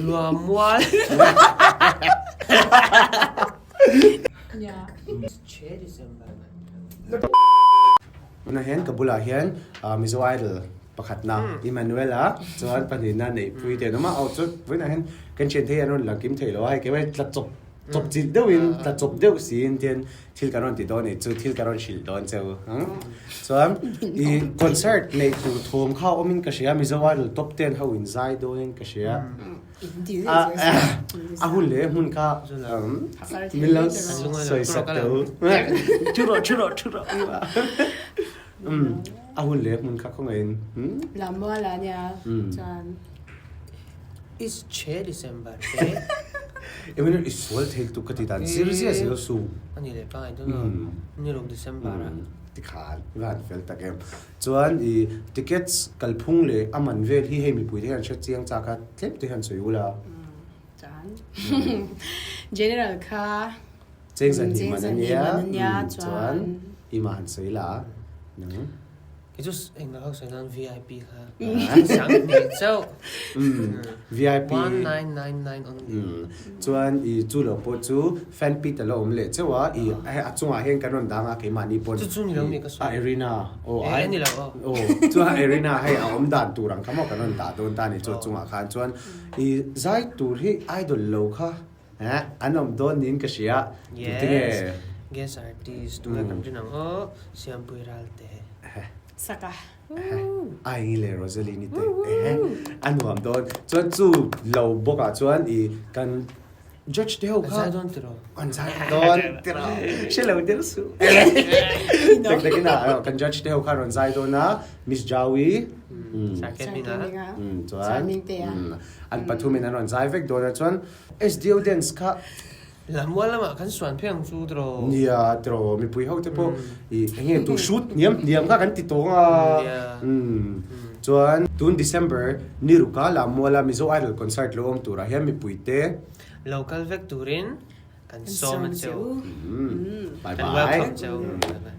Luamual. Che December. Tunah hian ka bulah hian Mizo Idol pakhatna Emmanuel-a chuan pahnihna Neihpui te an awm a, aw chu vawiinah hian kan thian thei an rawn lang kim thei lo a, hei keimah hi tla chawp chawp chilh deuhin tla chawp deuh siin tian thil kan rawn ti dawn a ni chu thil ka rawn hrilh dawn che u chuan i concert neih tur thawm kha awmin ka hria Mizo Idol top ten ho in zai dawnin ka hria a hun leh hmun kha min lo sawi sak teh u thu rawh thu rawh thu rawh a hun leh hmun kha khawngaihin Lammuala nia chuan Is che December te. Emmanuel i sual thei tuk ka ti dan zir zia zel su. Ani leh pangai dawn lo. Ni ruk December a. Tikhan i van fel tak em. Chuan i tickets kalphung leh a man vel hi hei mipui te hian hre chiang chak a tlem te hian sawi ula. Chuan General kha Cheng zan hnih man a nia chuan i mah han sawi la nang. Kei chu englo ho sawi nan VIP kha sang hnih chauh. VIP 1999 only. Chuan i chu lo pawh chu fan pit a la awm leh chauh a i hei a chungah hian kan rawn dang a keimahni pawn Chu chu ni lo mi ka sawi. A arena aw Eh a ni lo aw. Aw chuan arena hei a awm dan tur ang kha maw kan rawn dah dawn ta a ni chu a chungah khan chuan i zai tur hi idol lo kha Eh, an awm dawn niin ka hria. Tute nge? Yes, guest artist tunge kan rin ang aw, Siampui Ralte. Saka. Ai le Rosaline te. Eh, a nuam dawn. Chuan chu lo bawkah chuan i kan judge te ho kha. An zai dawn tiraw? An zai dawn tiraw. Hre lo deuh suh. Tak takin a kan judge te ho kha rawn zai dawn a, Miss Jaui. Sakep Minga. Chuan an pathumin an rawn zai vek dawn a chuan SDO dance kha Lammual lamah kan suan phei ang chu tiraw? Nia tiraw mipui ho te pawh i eng nge tu shoot hniam hniam kha kan ti tawng a. Nia. Chuan tun December ni ruka Lammuala Mizo Idol concert lo awm turah hian mipui te Lo kal vek turin kan sawm a cheu. Bye Kan bye. welcome cheu. Bye bye.